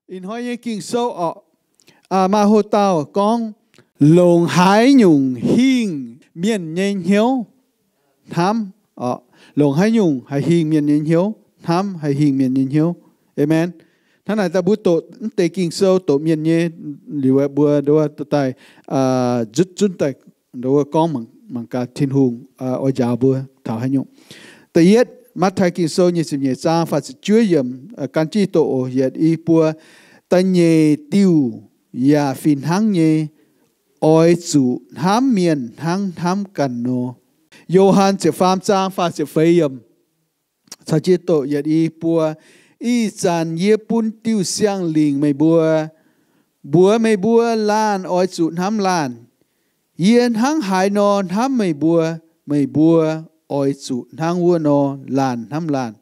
Ih hnoi nyei Ging-Sou orqc, maaih hlo dauh gorngv, longc haaix nyungc hingh mienh nyei hnyouv hnamv orqc. Longc haaix nyungc haih hingh mienh nyei hnyouv hnamv, haih hingh mienh nyei hnyouv. Aamen. Hnangv naaic daaih mbuo doqc mv deix Ging-Sou, doqc mienh nyei, liuz mbuo nduov daaih nzutv zunv daaih nduov gorngv mangc gaax Tin-Hungh oix njaaux mbuo taux haaix nyungc. Da'yietv, Matv^taai Ging-Sou nyic ziepc nyeic zaang faah ziepc juov yiemc, gan jienv doqc oc, yietc, i, buo. Da'nyeic diuh yaac fih hnangv nyei, oix zuqc hnamv mienh hnangv hnamv ganh nor. Yo^han ziepc faam zaang faah ziepc feix yiemc, caux jienv doqc, yietc, i, buo. Ih zanc yie bun diuh siang-lingc meih mbuo, mbuox meih mbuo laanh oix zuqc hnamv laanh. Yie hnangv haaix nor hnamv meih mbuo, meih mbuo oix zuqc hnangv wuov nor laanh hnamv laanh.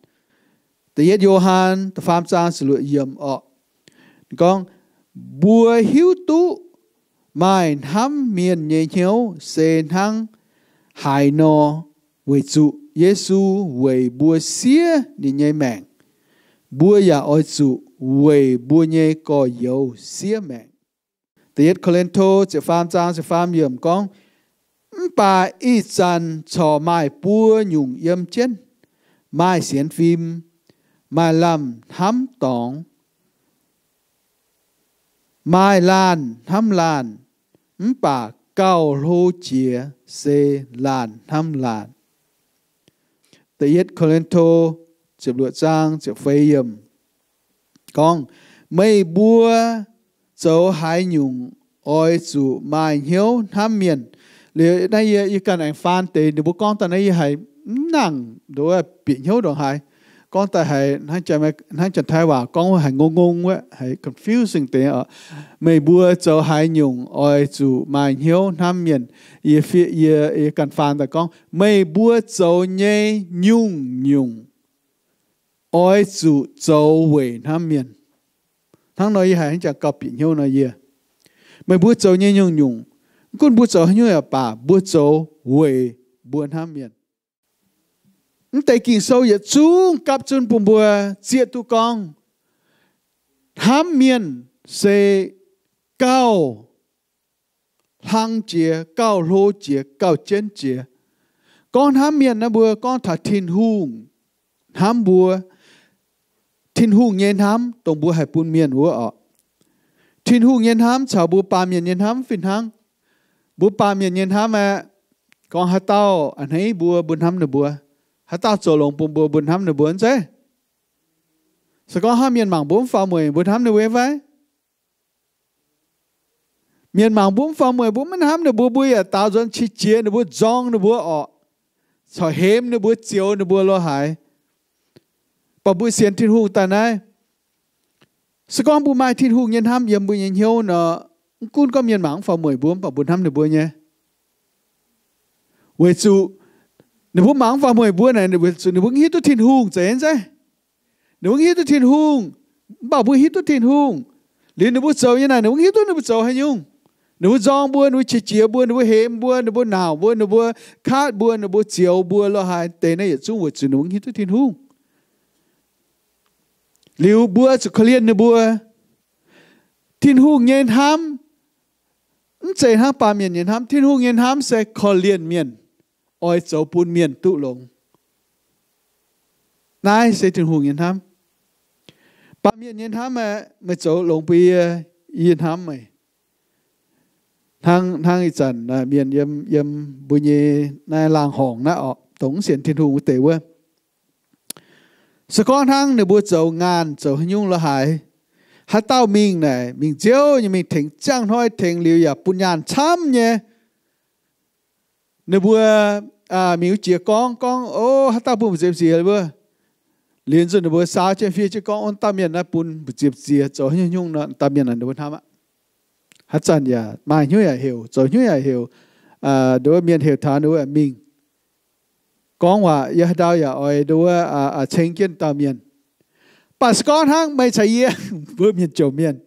Da'yietv Yo^han da'faam zaang ziepc luoqc yiemc orqc, gorngv, mbuo hiuv duqv maaih hnamv mienh nyei hnyouv se hnangv haaix nor, weic zuqc Yesu weic mbuo siev ninh nyei maengc. Mbuo yaac oix zuqc weic mbuo nyei gorx-youz siev maengc. Da'yietv Ko^lin^to ziepc faam zaang ziepc faam yiemc gorngv, mv baac ih zanc corc maaih buo nyungc yiem jienv, maaih sienx fim, maaih lamh hnamv dorngx, maaih laanh hnamv laanh, mv baac gauh hlo jiex se laanh hnamv laanh. Da'yietv Ko^lin^to ziepc luoqc zaang ziepc feix yiemc gorngv, meih mbuo zoux haaix nyungc oix zuqc maaih hnyouv hnamv mienh. Liuz naaiv yie, yie ganh aengx faan deix ninh mbuo gorngv daaih naaiv yie haiz mv nangc nduov bieqc hnyouv ndongc haaix. Gorngv daaih haiz hnangv Janx-Taiv waac gorngv wuov haiz ngong ngong wuov, haiz confusing deix oc. Meih mbuo zoux haaix nyungc oix zuqc maaih hnyouv hnamv mienh. Yie fiev, yie, yie ganh faan daaih gorngv, meih mbuo zoux nyei nyungc-nyungc oix zuqc zoux weic hnamv mienh. Hnangv nor yie haiz hnangv jangx gauh bieqc hnyouv nor yie. Meih mbuo zoux nyei nyungc-nyungc, mv gunv mbuo zoux haaix nyungc yaac baac, mbuo zoux weic mbuo hnamv mienh. Mv deix Ging-Sou yietc zungv gapv zunv bun mbuo zieqv duqv gorngv, hnamv mienh se gauh hlang jiex, gauh hlo jiex, gauh jienv jiex. Gorngv hnamv mienh naaiv mbuo gorngv taux Tin-Hungh hnamv mbuo, Tin-Hungh nyei hnamv dongh mbuo haih bun mienh wuov orqc. Tin-Hungh nyei hnamv caux mbuo baamh mienh nyei hnamv fih hnangv. Mbuo baamh mienh nyei hnamv aeqv, gorngv haaix dauh a'hneiv mbuo, mbuo hnamv ninh mbuo. Haaix dauh zoux longx bun mbuo, mbuo hnamv ninh mbuo, mv zeiz? Se gorngv hnangv mienh mangc mbuo mv faaux mueic, mbuo hnamv ninh mbuo fai? Mienh mangc mbuo mv faaux mueic, mbuo maiv hnamv ninh mbuo, mbuo yaac daaux nzuonx qiex jiez ninh mbuo, nzorng ninh mbuo orqc, corc hemx ninh mbuo, zioux ninh mbuo lo haaix. Mv baac mbuo sienx Tin-Hungh daaih naaiv, se gorngv mbuo maaih Tin-Hungh nyei hnamv yiem mbuo nyei hnyouv nor, mv gunv gorngv mienh mangc mv faaux mueic mbuo, mv baac mbuo hnamv ninh mbuo nyei. Weic zuqc ninh mbuo mangc mv faaux mueic mbuo naaic, weic zuqc ninh mbuo hiuv duqv Tin-Hungh zeiz nyei. Ninh mbuo hiuv duqv Tin-Hungh, mv baac mbuo hiuv duqv Tin-Hungh. Liuz ninh mbuo zoux nyei naaic, ninh mbuo hiuv duqv ninh mbuo zoux haaix nyungc. Ninh mbuo nzorng mbuo, ninh mbuo qiex jiez mbuo, ninh mbuo hemx mbuo, ninh mbuo nauc mbuo, ninh mbuo katv mbuo, ninh mbuo zioux mbuo lo haaix deix naaiv yietc zungv weic zuqc ninh mbuo hiuv duqv Tin-Hungh. Liuz mbuo zuqc korv-lienh ninh mbuo. Tin-Hungh nyei hnamv mv zeiz hnangv baamh mienh nyei hnamv. Tin-Hungh nyei hnamv se korv-lienh mienh, oix zoux bun mienh duqv longx. Naaiv se Tin-Hungh nyei hnamv. Baamh mienh nyei hnamv aeqv, meih zoux longx bun yie, yie hnamv meih. Hnangv, hnangv ih zanc mienh yiem, yiem mbuo nyei naaiv laangz horngc naaiv orqc, dongh mv sienx Tin-Hungh wuov deix wuov. Se gorngv hnangv ninh mbuo zoux ngaanh zoux haaix nyungc lo haaix, haaix dauh mingh naaic, mingh nziouv nyei, mingh tengx ziangh hnoi tengx liuz yaac bun nyaanh camv nyei. Ninh mbuo mingh wuov jiex gorngv, gorngv, O, haaix dauh bun mbu'ziex mbu'ziex wuov? Liuz nzunc ninh mbuo saau jienv fiev jienv gorngv, O, dauh mienh naaiv bun mbu'ziex mbu'ziex zoux haaix nyungc nyungc nor, dauh mienh naaic ninh mbuo hnamv aqv. Haaix zanc yaac maaih hnyouv yaac heuc, zoux hnyouv yaac heuc, nduov mienh heuc taux ninh mbuo mingh. Gorngv waac yiem haaix ndau yaac oix nduov ceng jienv dauh mienh. Mv baac se gorngv hnangv meih caux yie, mbuo mienh jomc mienh,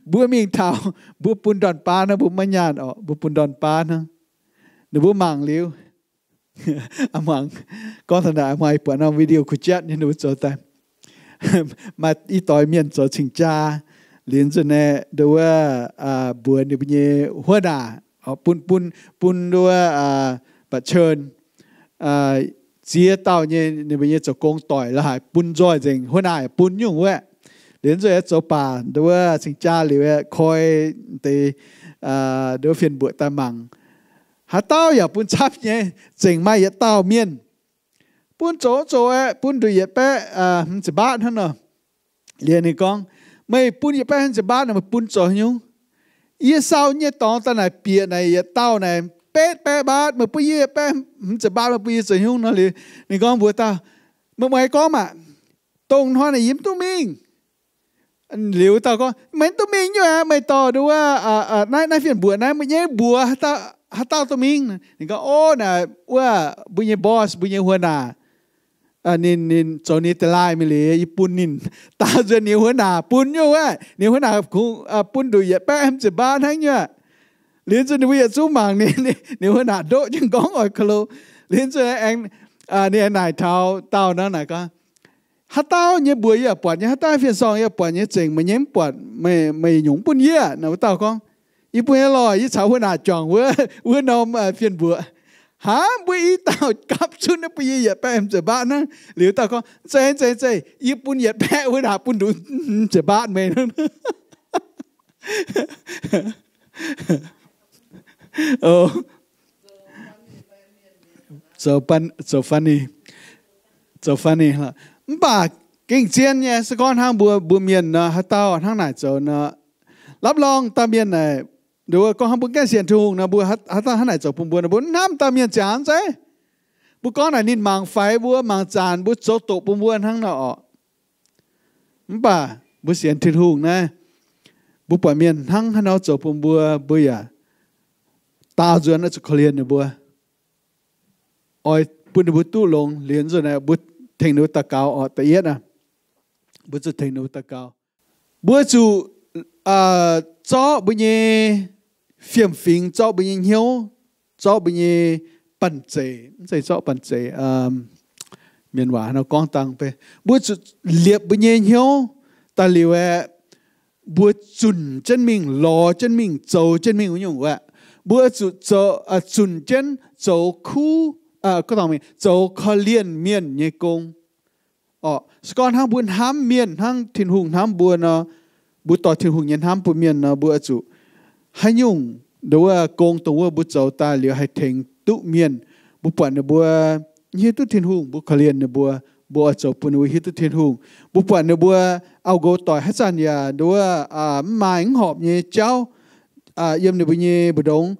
mbuo mingh taux, mbuo bun ndorn-baav hnangv, mbuo maiv nyaanh orqc, mbuo bun ndorn-baav hnangv. Ninh mbuo mangc liuz, a'muangx, gorngv taux naaic a'muangx buatc norm video kuh jatv nyei ninh mbuo zoux daaih. maaih i doix mienh zoux cing-jaa, liuz nzunc naaiv nduov wuov mbuox ninh mbuo nyei huov naaic, bun, bun, bun nduov wuov บัตรเชิญ ziex dauh nyei ninh mbuo nyei zoux gong doic la'haic bun nzoih nzengc, huov naaic bun nyungc wuov. Liuz nzunc zoux baac nduov wuov cing-jaa liuz koi deix nduov fien mbuoqc daaih mangc, haaix dauh yaac bun camv nyei, zengc maaih yietc dauh mienh bun zoux zoux aeqv, bun nduqc yietc baeqv hmz ziepc mbaatv hnangv nor. Liuz ninh gorngv, meih bun yietc baeqv hmz ziepc mbaatv nor, meih bun zoux haaix nyungc? Yie sau nyei dorngx daaih naaic bieqc naaic yietc dauh naaic betv baeqv mbaatv, meih bun yie yietc baeqv hmz ziepc mbaatv, meih bun yie zoux haaix nyungc nor? Liuz ninh gorngv mbuox dauh, meih muangx gorngv maah, dongh hnoi naaic yie mv duqv mingh. Liuz dauh gorngv, meih mv duqv mingh nyungc aqv, meih dorh nduov wuov naaiv, naaiv fien mbuoqc naaiv, meih nyei mbuox haaix dauh duqv mingh? Ninh gorngv, o, naaic wuov mbuo nyei boss, mbuo nyei huov naaic, ninh, ninh zoux ninh deadline mingh liuz, yie bun ninh daauh nzuonx ninh huov naaic bun nyungc wuov. Ninh huov naaic kungx bun nduqc yietc baeqv hmz ziepc mbaatv hnangv nyungc. Liuz nzunc ninh mbuo yietc zungv mangc ninh, ninh huov naaic ndoqv jienv nqorngv oix klo. Liuz nzunc aengx ninh naaic taux dauh nor naaic gorngv, haaix dauh nyei mbuox yie yaac buatc nyei, haaix dauh fien sorng yie yaac buatc nyei, zengc meih nyei mv buatc, meih nyungc mv bun yie aqv. Naaic wuov dauh gorngv, yie bun nyei lorqc, yie caux huov naaic juangc wuov, wuov norm fien mbuoqc. Hnangv mbuo i dauh gapv zunv naaiv bun yie yietc baeqv hmz ziepc mbaatv hnangv. Liuz dauh gorngv, zeiz, zeiz, zeiz, yie bun yietc baeqv, huov naaic bun nduqc hmz ziepc mbaatv meih hnangv. So funny, so funny. Mv baac gengh zien nyei, se gorngv hnangv mbuo, mbuo mienh nor, haaix dauh hnangv naaic zoux nor, รับรอง dauh mienh naaic, nduov gorngv hnangv mbuo gaengh sienx Tin-Hungh nor, mbuo haaix dauh hnangv naaic zoux bun mbuo nor, mbuo hnamv dauh mienh ziangx zeiv. Mbuo gorngv naaic ninh mangc faix mbuo, mangc zanc mbuo, zoux doqc bun mbuo hnangv nor orqc. Mv baac mbuo sienx Tin-Hungh naaiv, mbuo buatc mienh hnangv haaix nor zoux bun mbuo, mbuo yaac daauh nzuonx oix zuqc korv-lienh ninh mbuo, oix bun ninh mbuo duqv longx. Liuz nzunc naaic mbuo tengx ninh mbuo daux gaux orqc. Da'yietv aac, mbuo zuqc tengx ninh mbuo daux gaux. Mbuo zuqc zorqv mbuo nyei fiem-fingx, zorqv mbuo nyei hnyouv, zorqv mbuo nyei banh zeic, mv zeiz zorqv banh zeic, mienh waac nor gorngv dangh, mbuo zuqc liepc mbuo nyei hnyouv daaih liuz aeqv, mbuo zunc jienv mingh, lorz jienv mingh, zoux jienv mingh wuov nyungc wuov. Mbuo zuqc zunc jienv zoux kuv, zoux korv-lienh mienh nyei gong. Orqc, se gorngv hnangv mbuo hnamv mienh hnangv Tin-Hungh hnamv mbuo nor, mbuo dorh Tin-Hungh nyei hnamv bun mienh nor, mbuo oix zuqc haaix nyungc nduov wuov gong dongh wuov mbuo zoux daaih liuz haih tengx duqv mienh. Mbuo buatc ninh mbuo hiuv duqv Tin-Hungh, mbuo korv-lienh ninh mbuo, mbuo oix zoux bun ninh mbuo hiuv duqv Tin-Hungh. Mbuo buatc ninh mbuo auv-nqox doic haaix zanc yaac nduov wuov mv maaih mv horpc nyei jauv yiem ninh mbuo nyei mbu'ndongx,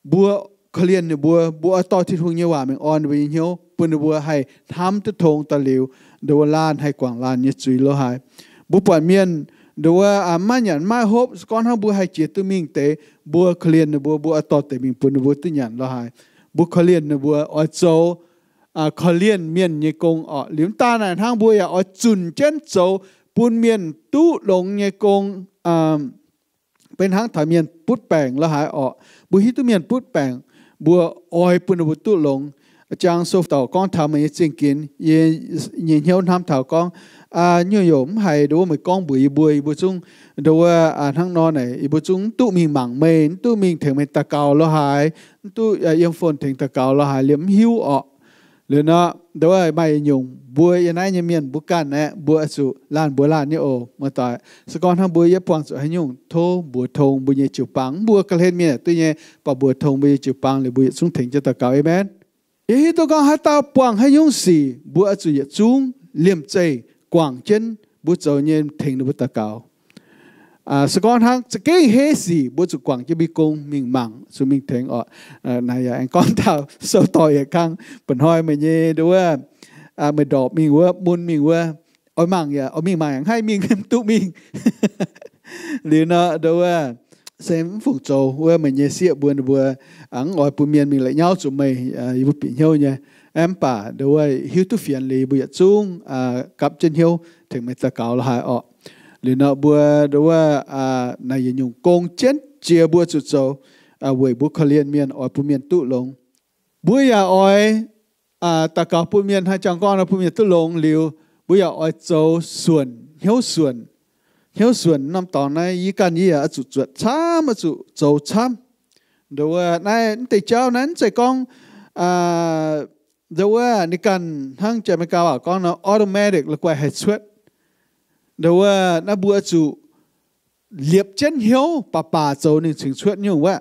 mbuo korv-lienh ninh mbuo, mbuo oix dorh Tin-Hungh nyei waac mingh orn ninh mbuo nyei hnyouv, bun ninh mbuo haih hnamv duqv tong daaih liuz, nduov wuov laanh haih guangc laanh nyei zuiz lo haaix. Mbuo buatc mienh nduov wuov mv maaih nyanc mv maaih hopv, se gorngv hnangv mbuo haih jiex duqv mingh deix, mbuo korv-lienh ninh mbuo, mbuo oix dorh deix mingh bun ninh mbuo duqv nyanc lo haaix. Mbuo korv-lienh ninh mbuo, oix zoux korv-lienh mienh nyei gong orqc. Liuz mv daan naaic hnangv, mbuo yaac oix zunc jienv zoux bun mienh duqv longx nyei gong. Benx hnangv taux mienh butv baengc lo haaix orqc, mbuo hiuv duqv mienh butv baengc, mbuo oix bun ninh mbuo duqv longx. Jang sou dauh gorngv taux meih nyei zingh ginx, yie nyei hnyouv hnamv taux gorngv, nyungc-nyungc mv haiz nduov wuov meih gorngv mbuox yie mbuo, yie mbuo zungv nduov wuov hnangv nor naaic, yie mbuo zungv mv duqv mingh mangc meih, mv duqv mingh tengx meih daux gaux lo haaix, mv duqv yiem phone tengx daux gaux lo haaix, liemh mv hiuv orqc. Liuz nor, nduov wuov maaih yietc nyungc mbuo yiem naaiv nyei mienh mbuo ganh aeqv, mbuo oix zuqc laanh mbuox laanh nyei oc. Muoz-doic, se gorngv hnangv mbuo yietv buangh zuqc haaix nyungc, tov mbuox tong mbuo nyei jiu-baang. Mv baac mbuo ga'hlen mienh duqv nyei, mv baac mbuox tong mbuo nyei jiu-baang liuz mbuo yietc zungv tengx jienv daux gaux. Aamen. Yie hiuv duqv gorngv haaix dauh buangh haaix nyungc sic, mbuo oix zuqc yietc zungv liemh zeih guangc jienv mbuo zoux nyei tengx ninh mbuo daux gaux. Se gorngv hnangv za'gengh heiv sic, mbuo zuqc guangc jienv mbuo nyei gong mingh mangc, zuqc mingh tengx orqc. Naaiv yaac aengx gorngv taux sou doic yietc kang. Mba'hnoi meih nyei nduov wuov, meih ndorpc mingh wuov, mun mingh wuov, oix mangc yaac oix mingh mangc yaac mv haih mingh, mv duqv mingh. Liuz nor nduov wuov se mv fungc zoux wuov, meih nyei sieqv mbuo ninh mbuo mv oix bun mienh mingh la'nyauv zuqc meih, yie mbuo bieqc hnyouv nyei. Mv baac nduov wuov hiuv duqv fienx liuz, mbuo yietc zungv gapv jienv hnyouv tengx meih daux gaux lo haaix orqc. Liuz nor mbuo nduov wuov naaic yietc nyungc gong jienv jiex mbuo zuqc zoux weic mbuo korv-lienh mienh, oix bun mienh duqv longx. Mbuo yaac oix daux gaux bun mienh haih jangx gorn nor bun mienh duqv longx liuz, mbuo yaac oix zoux suonc, hnyouv suonc. Hnyouv suonc norm dorngx naaiv yie ganh yie yaac oix zuqc zuotc camv, oix zuqc zoux camv. Nduov wuov naaiv mv deix jauv naaiv mv zeiz gorngv, nduov wuov ninh ganh hnangv jiex America waac gorngv nor automatic la'guaih haih cuotv. Nduov wuov naaiv mbuo zuqc liepc jienv hnyouv baac baac zoux ninh cingx cuotv nyungc wuov.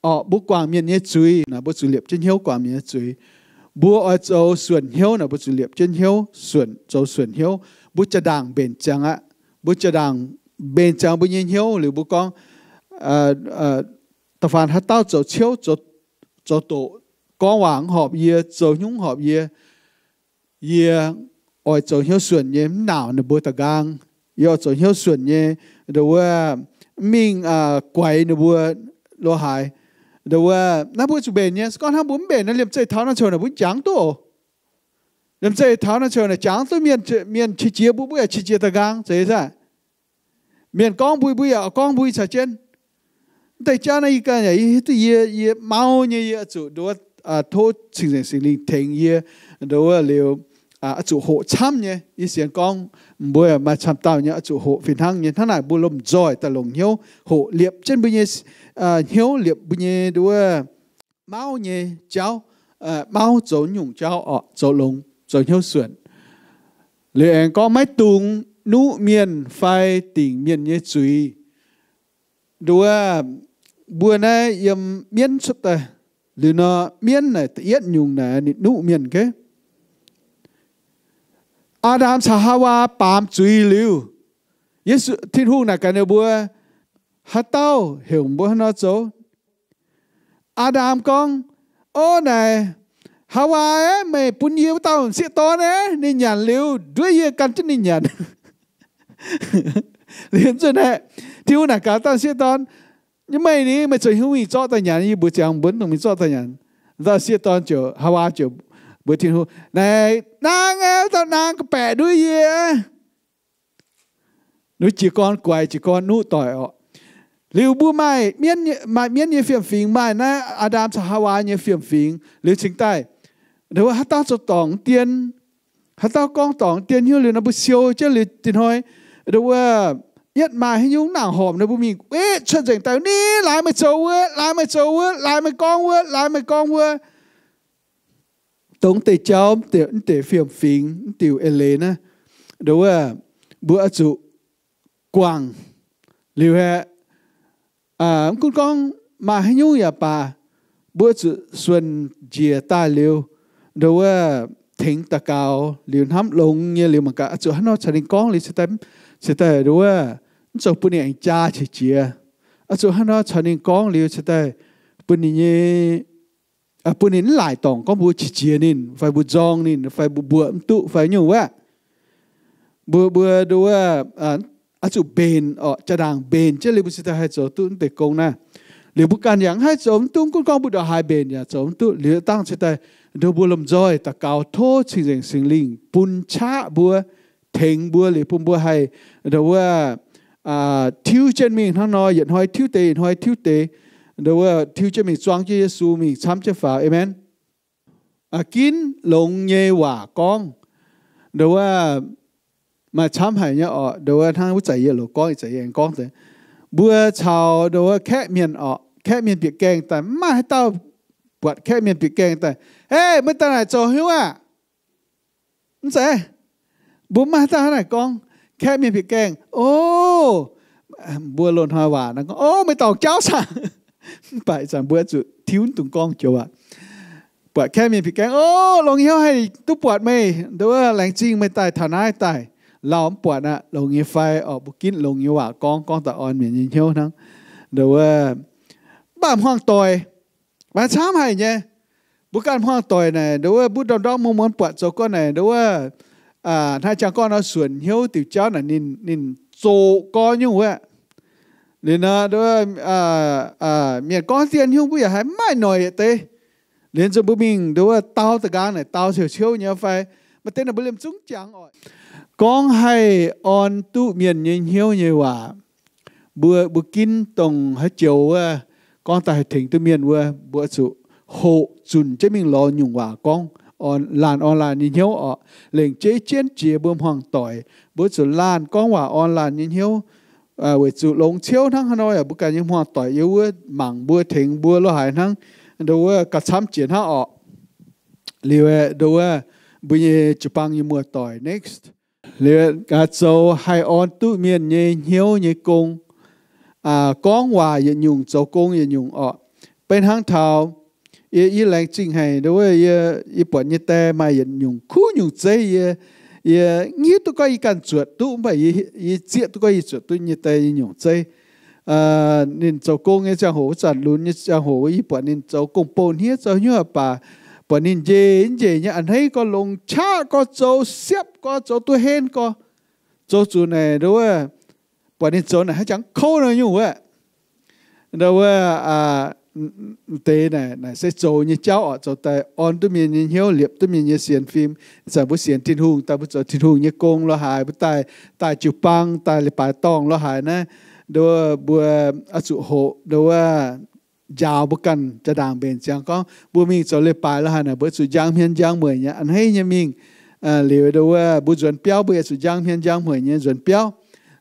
Orqc, mbuo guangc mienh nyei zuiz naaic mbuo zuqc liepc jienv hnyouv guangc mienh nyei zuiz. Mbuo oix zoux suonc hnyouv naaic mbuo zuqc liepc jienv hnyouv suonc, zoux suonc hnyouv. Mbuo jaa-ndaangc mbenc ziangx aqv. Mbuo jaa-ndaangc mbenc ziangx mbuo nyei hnyouv liuz mbuo gorngv, da'faanh haaix dauh zoux ciouv, zoux doqc, gorngv waac mv horpc yie, zoux hnyouv mv horpc yie, yie oix zoux hnyouv suonc nyei, mv naaic ninh mbuo da'nqaang. Yie oix zoux hnyouv suonc nyei, nduov wuov, mv mingh guaix ninh mbuo lo haaix. Nduov wuov naaiv mbuo zuqc mbenc nyei. Se gorngv hnangv mbuo mv mbenc nor, liemh zeih taux naaiv coux naaic mbuo jangx duqv oc. Liemh zeih taux naaiv coux naaic jangx duqv mienh, mienh qiex jiez mbuo, mbuo yaac qiex jiez da'nqaang, zeiz saah? Mienh gorngv mbui, mbuo yaac gorngv mbui caux jienv. Mv deix jauv naaiv yie ganh yaac hiuv duqv yie, yie mau nyei yie oix zuqc nduov, tov Cing-Nzengc Singx Lingh tengx yie, nduov wuov liuz, oix zuqc hoqc camv nyei. Yie sienx gorngv mbuo maaih camv dauh nyei oix zuqc hoqc fih hnangv nyei. Hnangv naaic mbuo lomh nzoih daaih longc hnyouv hoqc liepc jienv mbuo nyei hnyouv, liepc mbuo nyei nduov wuov mauv nyei jauv, mauv zoux nyungc jauv orqc, zoux longx, zoux hnyouv suonc. Liuz aengx gorngv maiv dungx nuqv mienh fai dingc mienh nyei zuiz. Nduov wuov, mbuo naaiv yiem mienv cuotv daaih, liuz nor mienv naaic da'yietv nyungc naaic ninh nuqv mienh, ok? Aa^ndam caux Haawaa baamz zuiz liuz, Yesu, Tin-Hungh naaic gaax ninh mbuo, haaix dauh heuc mbuo hnangv nor zoux? Aa^ndam gorngv, Ov, naaic, Haawaa aeqv, meih bun yie wuov dauh m'sieqv dorn aeqv, ninh nyanc liuz nduov yie gan jienv ninh nyanc. Liuz nzunc aeqv, Tin-Hungh naaic gaax dauh m'sieqv dorn, Meih ni, meih zoux haaix nyungc mingh zorqv daaih nyanc? Yie mbuox ziangx mbuo mv dungx mingh zorqv daaih nyanc. Dauh m'sieqv dorn ziouc, Haawaa ziouc mbuox Tin-Hungh, Naaic naang aeqv, dauh naang ga'baeqc nduov yie. Nduov jiez gorn guaix, jiez gorn nuqv doic orqc. Liuz mbuo maaih mienv, maaih mienv nyei fiem-fingx, maaih naaiv Aa^ndam caux Haawaa nyei fiem-fingx. Liuz cingx daaih, nduov wuov haaix dauh zoux dorngc dien, haaix dauh gorngv dorngc dien hnyouv liuz nor mbuo siou jienv liuz dinh hnoi, nduov wuov, yietv maaih haaix nyungc nangc horpc nor mbuo mingh weqv cuotv nzengc daaih, Ni, laaix meih zoux wuov, laaix meih zoux wuov, laaix meih gorngv wuov, laaix meih gorngv wuov. Dongh deix jauv, mv deix fiem-fingx, mv diuc eix leiz naaiv, nduov wuov, mbuo oix zuqc guangc. Liuz aeqv, mv gunv gorngv maaih haaix nyungc yaac baac, mbuo zuqc suonc njiec daaih liuz, nduov wuov, tengx daux gaux liuz hnamv longx nyei liuz mangc gaax oix zuqc hnangv nor caux ninh gorngv liuz cingx daaih, cingx daaih nduov wuov, mv zoux bun ninh aengx jaa qiex jiez. Oix zuqc hnangv nor caux ninh gorngv liuz cingx daaih bun ninh nyei, bun ninh mv laaic dorngc gorngv mbuo qiex jiez ninh fai mbuo nzorng ninh fai mbuo mbuoqc mv duqv fai nyungc wuov. Mbuo, mbuo nduov wuov, oix zuqc mbenc orqc, jaa-ndaangc mbenc jienv liuz mbuo cingx daaih haih zoux duqv mv deix gong naaiv. Liuz mbuo ganh yaac mv haih zoux mv duqv, mv gunv gorngv mbuo ndongc haaix mbenc yaac zoux mv duqv. Liuz dangh cingx daaih nduov mbuo lomh nzoih daux gaux tov Cing-Nzengc Singx Lingh bun qaqv mbuo, tengx mbuo liuz bun mbuo haih nduov wuov, tiuv jienv mingh hnangv nor, yietc hnoi tiuv deix, yietc hnoi tiuv deix, nduov wuov tiuv jienv mingh zuangx jienv Yesu mingh camv jienv faaux. Aamen. Ginv longx nyei waac gorngv, nduov wuov, maaih camv haic nyei orqc. Nduov wuov hnangv wuov zanc yie loc gorngv, ih zanc yie aengx gorngv deix, mbuo caux nduov wuov kaeqv mienh orqc, kaeqv mienh bieqc gaengh daaih, mv maaih haaix dauh buatc kaeqv mienh bieqc gaengh daaih, Hei, meih daaih naaic zoux haaix nyungc aah? Mv zeiz. Mbuo mv maaih haaix dauh hnangv naaic gorngv. Kaeqv mienh bieqc gaengh, O, mbuo loz-hnoi waac nor gorngv, O, meih dorngc jauv saah? Mv baac ih zanc mbuo zuqc tiuv dungx gorngv joux waac. Buatc kaeqv mienh bieqc gaengh, O, longx nyei hnyouv haih duqv buatc meih, nduov wuov, laengz zingh meih daaih taux naaiv daaih. Lauh mv buatc aqv, longx nyei fai orqc, mbuo ginv longx nyei waac gorngv, gorngv daaih orn mienh nyei hnyouv hnangv. Nduov wuov, mv baac hmuangx doic maaih camv haic nyei. Mbuo ganh hmuangx doic naaic, nduov wuov, mbuo ndorm-ndorm muonz-muonz buatc zoux gorngv naaic, nduov wuov, hnangv jangx gorngv nor, suonc hnyouv diuc jauv naaic ninh, ninh zoqc gorx nyungc wuov. Liuz nor, nduov wuov, mienh gorngv dien hnyouv mbuo yaac haiz mv maaih noic yietc deix. Liuz nzunc mbuo mingh nduov wuov dau da'nqaang naaic dau ciouv-ciouv nyei fai, maaih deix naaic mbuo liemh zungv jangx oc. Gorngv haih orn duqv mienh nyei hnyouv nyei waac, mbuo, mbuo ginv dongh haaix joux wuov, gorngv daaih haih tengx duqv mienh wuov, mbuo zuqc hoqc zunc jienv mingh lorz nyungc waac gorngv. laanh online nyei hnyouv orqc. Lengc jeiv jienv jiex mbuo hmuangx doic, mbuo zuqc laanh gorngv waac online nyei hnyouv, weic zuqc longx ciouv hnangv haaix nor yaac mbuo ganh nyei hmuangx doic yiem wuov mangc mbuo, tengx mbuo lo haaix hnangv. Ndo wuov gauh camv jiex hnangv orqc. Liuz ndo wuov mbuo nyei jiu-baang nyei muoz-doic next, liuz gaax zoux haih orn duqv mienh nyei hnyouv nyei gong, gorngv waac yietc nyungc, zoux gong yietc nyungc orqc. Beiv hnangv taux yie, yie laengz zingh haic ndo wuov, yie buatc nyei die maaih yietc nyungc kuv nyungc zeiv, yie, yie hiuv duqv gorngv yie ganh zuotc duqv, mv baac yie zieqv duqv gorngv yie zuotc duqv nyei die nyei nyungc zeiv. Ninh zoux gong nyei ziangh hoc, wuov zanc lunx nyei ziangh hoc yie buatc ninh zoux gong-bou hniev zoux hnyouv baac, buatc ninh njiec njiec nyei a'hneiv gorx, longc qaqv gorx, zoux siepv gorx, zoux duqv henv gorx, zoux zuqc naaic ndo wuov, buatc ninh zoux naaic haaix jangx kouv nor nyungc wuov. Ndo wuov, deix naaic se zoux nyei jauv orqc, zoux daaih orn duqv mienh nyei hnyouv, liepc duqv mienh nyei sienx fim. Zanc mbuo sienx Tin-Hungh daaih, mbuo zoux Tin-Hungh nyei gong lo haaix, mbuo daaih, daaih jiu-baang, daaih leiz-baaix dorngh lo haaix naaiv, ndo wuov mbuo oix zuqc hoqc ndo wuov njaaux mbuo ganh jaa-ndaangc mbenc ziangx gorngv mbuo mingh zoux leiz-baaix lo haaix naaic, mbuo zuqc njang hmien njang mueic nyei a'hneiv nyei mingh. Liuz ndo wuov mbuo nzuonx biauv, mbuo yaac zuqc njang hmien njang mueic nyei nzuonx biauv.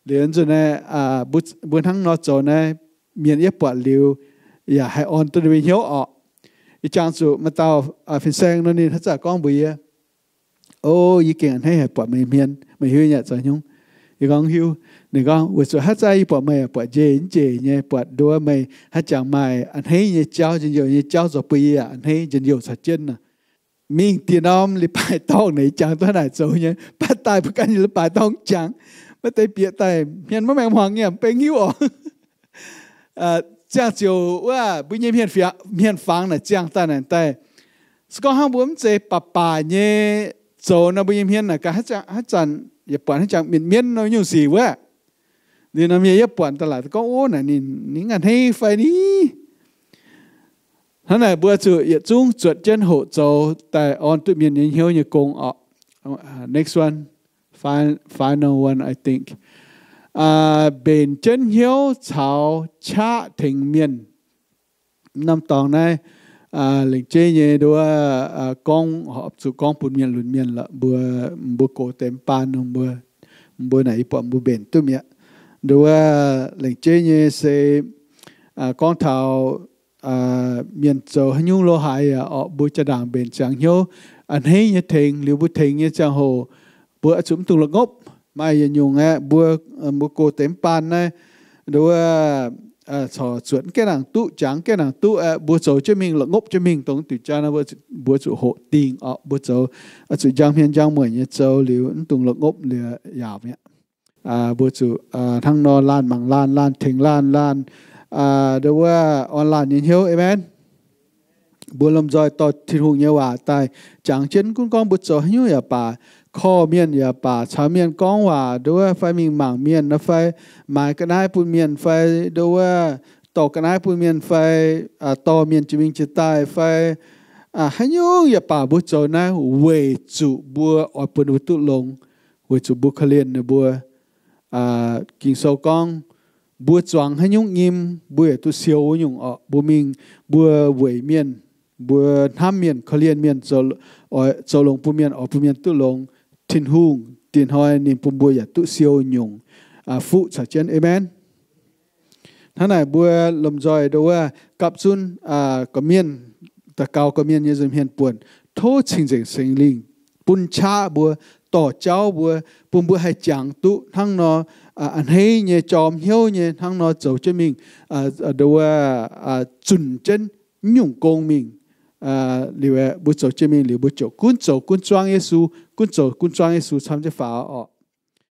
Liuz nzunc naaiv mbuo hnangv nor zoux naaiv, mienh yie buatc liuz yaac haih orn duqv ninh mbuo hnyouv orqc. Ih jangx zuqc maaih dauh fin-saeng nor, ninh haaix zanc gorngv mbuox yie, O, yie gengh a'hneiv haic buatc meih hmien. Meih hiuv yaac zoux hnyungv? Yie gorngv hiuv. Ninh gorngv, Weic zuqc haaix zanc yie buatc meih buatc njiec njiec nyei, buatc ndo wuov meih haaix jangx maaih a'hneiv nyei jauv, njien-youh nyei jauv zoux bun yie yaac a'hneiv, njien-youh caux jienv nor. Mingh dieh norm leiz-baaix dorngh naaic jangx duqv naaic zoux nyei, baac daaih mbuo ganh nyei leiz-baaix dorngh jangx, maiv deix bieqc daaih hmien maiv maengx hmuangx nyei, mv baac hiuv orqc. Ziangh ziouc wuov mbuo nyei hmien fangx naaic ziangh daaih naaic daaih, se gorngv hnangv mbuo mv zeiz baac baac nyei zoux nor, mbuo nyei hmien naaic gaax haaix zanc yaac buatc haaix jangx mienv mienv nor nyungc sic wuov. Liuz norm yie yaac buatc daaih laaix gorngv, O, naaic ninh, ninh a'hneiv fai ni? Hnangv naaic mbuo zuqc yietc zungv zuotc jienv hoqc zoux daaih orn duqv mienh nyei hnyouv nyei gong orqc. Next one, final one, I think. Mbenc jienv hnyouv caux qaqv tengx mienh. Norm dorngx naaiv lengc jeiv nyei nduov gorngv, zuqc gorngv bun mienh lunx mienh lorqc, mbuo, mbuo gox deix mv baan nor, mbuo, mbuo naaic yie buatc mbuo mbenc duqv mi'aqv. Nduov lengc jeiv nyei se gorngv taux mienh zoux haaix nyungc lo haaix yaac orqc, mbuo jaa-ndaangc mbenc ziangx hnyouv a'hneiv nyei tengx. Liuz mbuo tengx nyei ziangh hoc mbuo oix zuqc mv dungx la'ngopv. Maaih yietc nyungc aeqv, mbuo, mbuo gox deix mv baan naaiv, nduov corc zuotc gaengh nangc duqv, jangx gaengh nangc duqv aeqv, mbuo zoux jienv mingh, la'ngopv jienv mingh dongh diuc jaa nor, mbuo zuqc hoqc dingh orqc. Mbuo zoux zuqc njang hmien njang mueic nyei zoux liuz, mv dungx la'ngopv liuz yaac mi'aqv. Mbuo zuqc hnangv nor laanh mangc laanh, laanh tengx laanh, laanh nduov orn laanh nyei hnyouv. Aamen. Mbuo lomh nzoih dorh Tin-Hungh nyei waac daaih jangx jienv, gunv gorngv mbuo zoux haaix nyungc yaac baac, korv mienh yaac baac, caux mienh gorngv waac nduov fai mingh mangc mienh nor fai, maaiz ga'naaiv bun mienh fai, nduov dorh ga'naaiv bun mienh fai, dorh mienh jiex mingh jiex daaih fai, haaix nyungc yaac baac mbuo zoux naaiv weic zuqc mbuo oix bun ninh mbuo duqv longx, weic zuqc mbuo korv-lienh ninh mbuo. Ging-Sou gorngv, mbuo zuangx haaix nyungc nyim, mbuo yaac duqv siou wuov nyungc orqc. Mbuo mingh, mbuo weic mienh, mbuo hnamv mienh, korv-lienh mienh, zoux longx bun mienh, oix bun mienh duqv longx, Tin-Hungh diex hnoi ninh bun mbuo yaac duqv siou nyungc fuqv caux jienv. Aamen. Hnangv naaic mbuo lomh nzoih nduov gapv zunv gorqv-mienh, daux gaux gorqv-mienh nyei nza'hmien buonc, tov Cing-Nzengc Singx Lingh bun qaqv mbuo, dorh jauv mbuo, bun mbuo haih jangx duqv hnangv nor a'hneiv nyei, jorm hnyouv nyei, hnangv nor zoux jienv mingh, nduov zunc jienv nyungc gong mingh. Liuz aeqv, mbuo zoux jienv mingh liuz, mbuo ziouc gunv zoux gunv zuangv Yesu, gunv zoux gunv zuangv Yesu camv jienv faaux orqc.